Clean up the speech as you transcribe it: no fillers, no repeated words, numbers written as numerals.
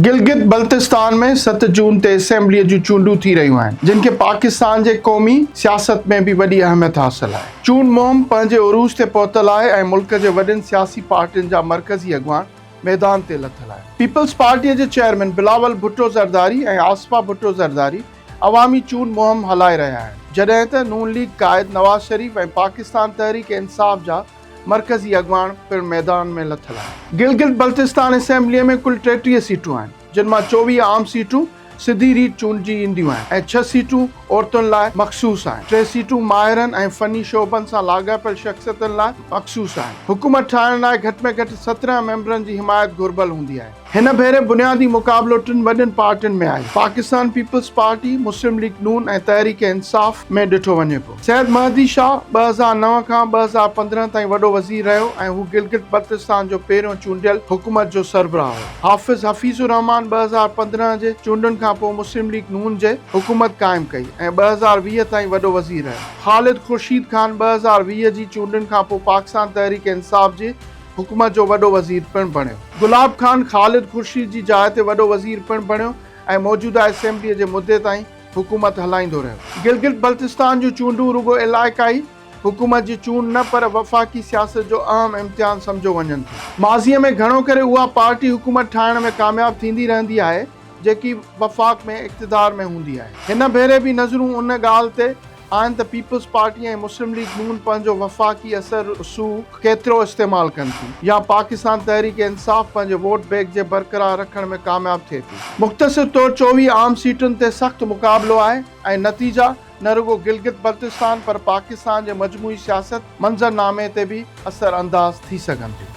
گلگت بلتستان ۾ ست جون تي اسيمبليء جون چونڊون ٿي رهيون آهن، جن کي پاڪستان جي قومي سياست ۾ به وڏي اهميت حاصل آهي. چونڊ مهم پنهنجي عروج تي پهتل آهي ۽ ملڪ جي وڏين سياسي پارٽين جا مرڪزي اڳواڻ ميدان تي لٿل آهن. پيپلز پارٽيء جي چيئرمين بلاول ڀٽو زرداري ۽ آصفه ڀٽو زرداري عوامي چونڊ مهم هلائي رهيا آهن، جڏهن ته نون ليگ قائد نواز شريف ۽ پاڪستان تحريڪ انصاف جا مرڪزي اڳواڻ پڻ ميدان ۾ لٿل آهن. گلگت بلتستان اسيمبليء ۾ ڪل 33 سيٽون آهن، جن مان 24 عام سيٽون سڌي ريت چونڊجي اينديون آهن ۽ ڇهه سيٽون عورتن لاء مخصوص آهن. ٽي سيٽون ماهرن ۽ فني شعبن سان لاڳاپيل شخصيتن لاء مخصوص آهن. حڪومت ٺاهڻ لاء گهٽ ۾ گهٽ 17 ميمبرن جي حمايت گهربل هوندي آهي. هن ڀيري بنيادي مقابلو ٽن وڏين پارٽين ۾ آهي، پاڪستان پيپلز پارٽي، مسلم ليگ نون ۽ تحريڪ انصاف ۾ ڏٺو وڃي پيو. سيد مهدي شاهه 2009 کان 2015 تائين وڏو وزير رهيو ۽ هو گلگت بلتستان جو پهريون چونڊيل حڪومت جو سربراهه هو. حافظ حفيظ الرحمان 2015 جي چونڊن کانپوء مسلم ليگ نون جي حڪومت قائم ڪئي ۽ 2020 تائين وڏو وزير رهيو. خالد خورشيد خان 2020 جي چونڊن کانپوء پاڪستان تحريڪ انصاف جي حڪومت جو وڏو وزير پڻ بڻيو. گلاب خان خالد خورشيد جي جاء تي وڏو وزير پڻ بڻيو ۽ موجوده اسيمبليء جي مدي تائين حڪومت هلائيندو رهيو. گلگت بلتستان جون چونڊون رڳو علائقائي حڪومت جي چونڊ نه پر وفاقي سياست جو اهم امتحان سمجهيو وڃن ٿيون. ماضيء ۾ گهڻو ڪري اها پارٽي حڪومت ٺاهڻ ۾ ڪامياب ٿيندي رهندي آهي، جيڪي وفاق ۾ اقتدار ۾ هوندي آهي. هن ڀيري به نظرون ان ڳالهه تي آهن ته پيپلز پارٽي ۽ مسلم ليگ نون پنهنجو وفاقي اثر رسوخ ڪيترو استعمال ڪن ٿيون يا پاڪستان تحريڪ انصاف پنهنجي ووٽ بينڪ جي برقرار رکڻ ۾ ڪامياب ٿئي ٿي. مختصر طور 24 عام سيٽن تي سخت مقابلو آهي ۽ نتيجا نه رڳو گلگت بلتستان پر پاڪستان جي مجموعي سياست منظرنامي تي به اثر انداز ٿي سگهن ٿيون.